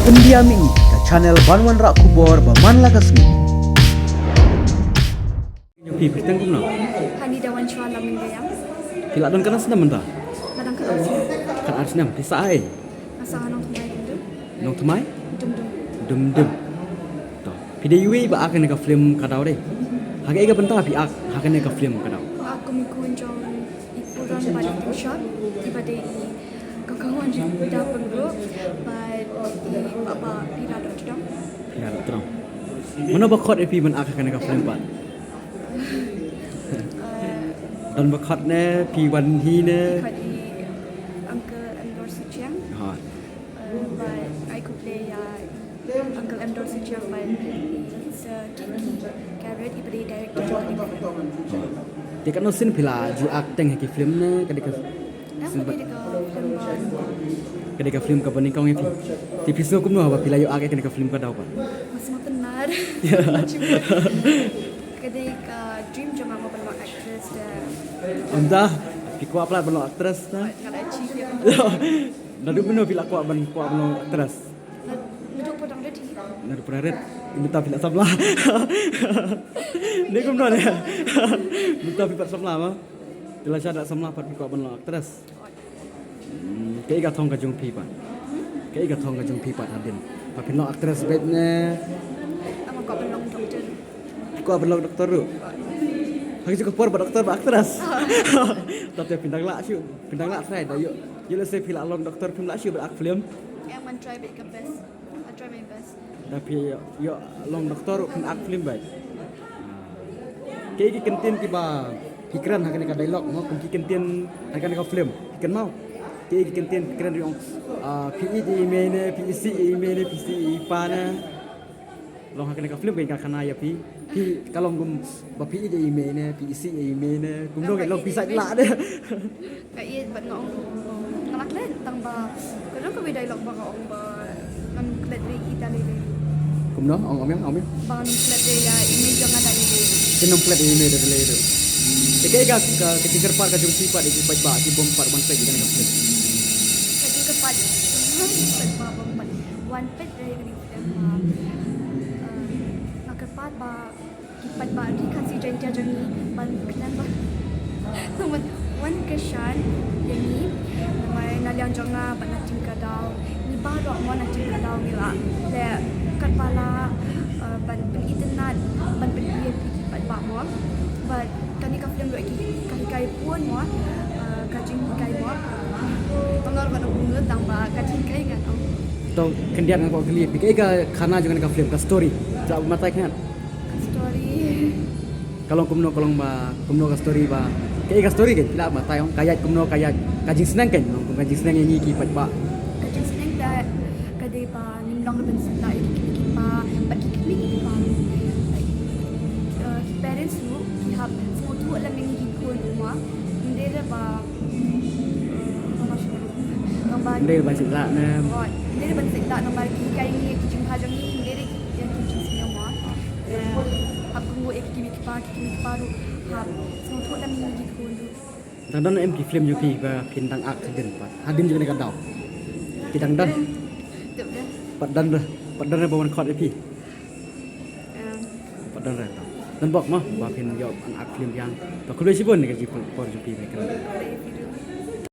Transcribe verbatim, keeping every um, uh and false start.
India Mini, ka channel ban wanrah khubor ba man la ka sngi. Phi, phi kyrteng kumno? Hani Dawanchwa Lamingayang. Phi la don katno snem mynta? Nga dang khatar snem. Khatar snem, phi sah ei? Nga sah Nongthymmai Dumdum. Nongthymmai? Dumdum. Dumdum. To. Phi dei iwei ba act ha kane ka film Ka Daw de? Ha kaei ka bynta phi act ha kane ka film Ka Daw? Nga act kum i khun jong i Puran bad i Pushap, iba dei i kong kong wan jong i Da Pyngrope bad i Papa Pira Doh Tdong. Pira Doh Tdong. Mano ba khot ïa phi ban act ha kane ka film pat? Eh, don ba khot ne, phi wan hi ne? Khot i Uncle Andor Suchiang. Ha. Eh, bad ai khublei ïa Uncle Andor Suchiang bad i Sir Kiki Garrett, iba dei i director jong kane ka film. Te katno sien phi la ju act teng ha ki film ne, ka dei ka Dah sien ba, ka dei ka film ba, ka dei ka film kaba nyngkong ïa phi. Te phi sngew kumno haba phi la ïoh act ïa kane ka film Ka Daw pat? Nga sngewtynnat. Ka dei ka dream jong nga mo ban long actress te. Ynda phi kwah palat ban long actress na? Nga la achieve ïa ka. Naduh mynno phi la kwah ban, kwah ban long actress? Naduh pdeng rit hi. Naduh pdeng rit. Mynta phi la samla. Ni kumno ne? Mynta phi pat samla ma? Te lashai da samla pat phi kwah ban long actress? Hmm, kaei ka thong ka jong phi pat? Kaei ka thong ka jong phi pat hadien ba phin long actress beit ne? Nga kwah ban long doctor. Phi kwah ban long doctor ruh? Ha kajuh ka por ba doctor ba actress. Te phin dang lah shuh, phin dang lah try da ïoh. Ïoh lehse phi la long doctor phim lah shuh ban act film. Nga ngan try beit ka best. I'll try my best. Da phi ïoh long doctor ruh phin act film beit. Kaei ki kyntien kiba phi kren ha kane ka dialogue mo, kum ki kyntien ha kane ka film? Phi kynmaw? Kaei ki kyntien phi kren ruh, ah, phi ïeit ïa i mei ne, phi isih ïa i mei ne, phi isih ïa i pa ne? Long ha kane ka film ka khana ïa phi. Phi ka long kum ba phi ïeit ïa i mei ne, phi isih ïa i mei ne, kumno ka long phi sait lah de? Nga ïeit bad nga ong, nga la klet tang ba ka long kawei dialogue ba ka ong ba ngam klet re ïa i da lei lei. Kumno? Ong, ong ïa, ong ïa. Ba ngam klet re ïa i mei jong nga da lei lei. Phin ym klet ïa i mei da lei lei. Te kaei ka, ka, ka jingkyrpad ka jong phi pat ïa ki paidbah ki bym pat wan peit ïa kane ka film? Ka jingkyrpad ki paidbah bym pat wan peit re ïa kane ka film. Ah, ah, nga kyrpad ba ki paidbah Ri Khasi Jaiñtia jong ngi ban kynmaw ba, wan, wan kyrshan ïa ngi. Namar na liang jong nga bad na team Ka Daw, ngi baroh mo na team Ka Daw ngi la leh katba lah, eh, ban pynitynnad, ban pyni ïa ki paidbah mo. Bad kane ka film ruh ka hikai bun mo, eh, ka jinghikai mo. Nga ruh ngan ong kumno tang ba ka jinghikai ngan ong. To khyndiat nga kwah kylli phi, kaei ka khana jong kane ka film, ka story? Sa batai khyndiat. Ka story. Ka long kumno, ka long ba kumno ka story ba, kaei ka story, ka phi lah batai ong, ka ïaid kumno, ka ïaid, ka jingsneng, ka long kum ka jingsneng ïa ngi ki paidbah. Ka jingsneng ka, ka dei ba ngim long ruh ban sngewthuh ïa ki kmie ki kpa bad ki kmie ki kpa. Like, uh, ki parents ruh ki hap sngewthuh lem ïa ngi ki khun mo. Ym dei ruh ba, uh, ba ma shu, ba, ym dei ban sngewthuh ne. Oh, ym dei ruh ban sngewthuh namar ki hikai ïa ngi ki jingbha jong ngi, ym dei ruh ïa ki jingsngew mo. Eh, hap kynnoh ïa ki kmie ki kpa, ki kmie ki kpa ruh hap sngewthuh lem ïa ngi ki khun ruh. Dang don em ki film jong phi ba phin dang act hadien pat, hadien jong kane Ka Daw? Ki dang don? Tip dang. Pat don re, pat don re ba wan khot ïa phi? Em. Pat don re. Don bok mo ba phin ïoh ban act film biang. To khublei shibun ïa ka jingpynpor jong phi ba kren. Khublei phi ruh.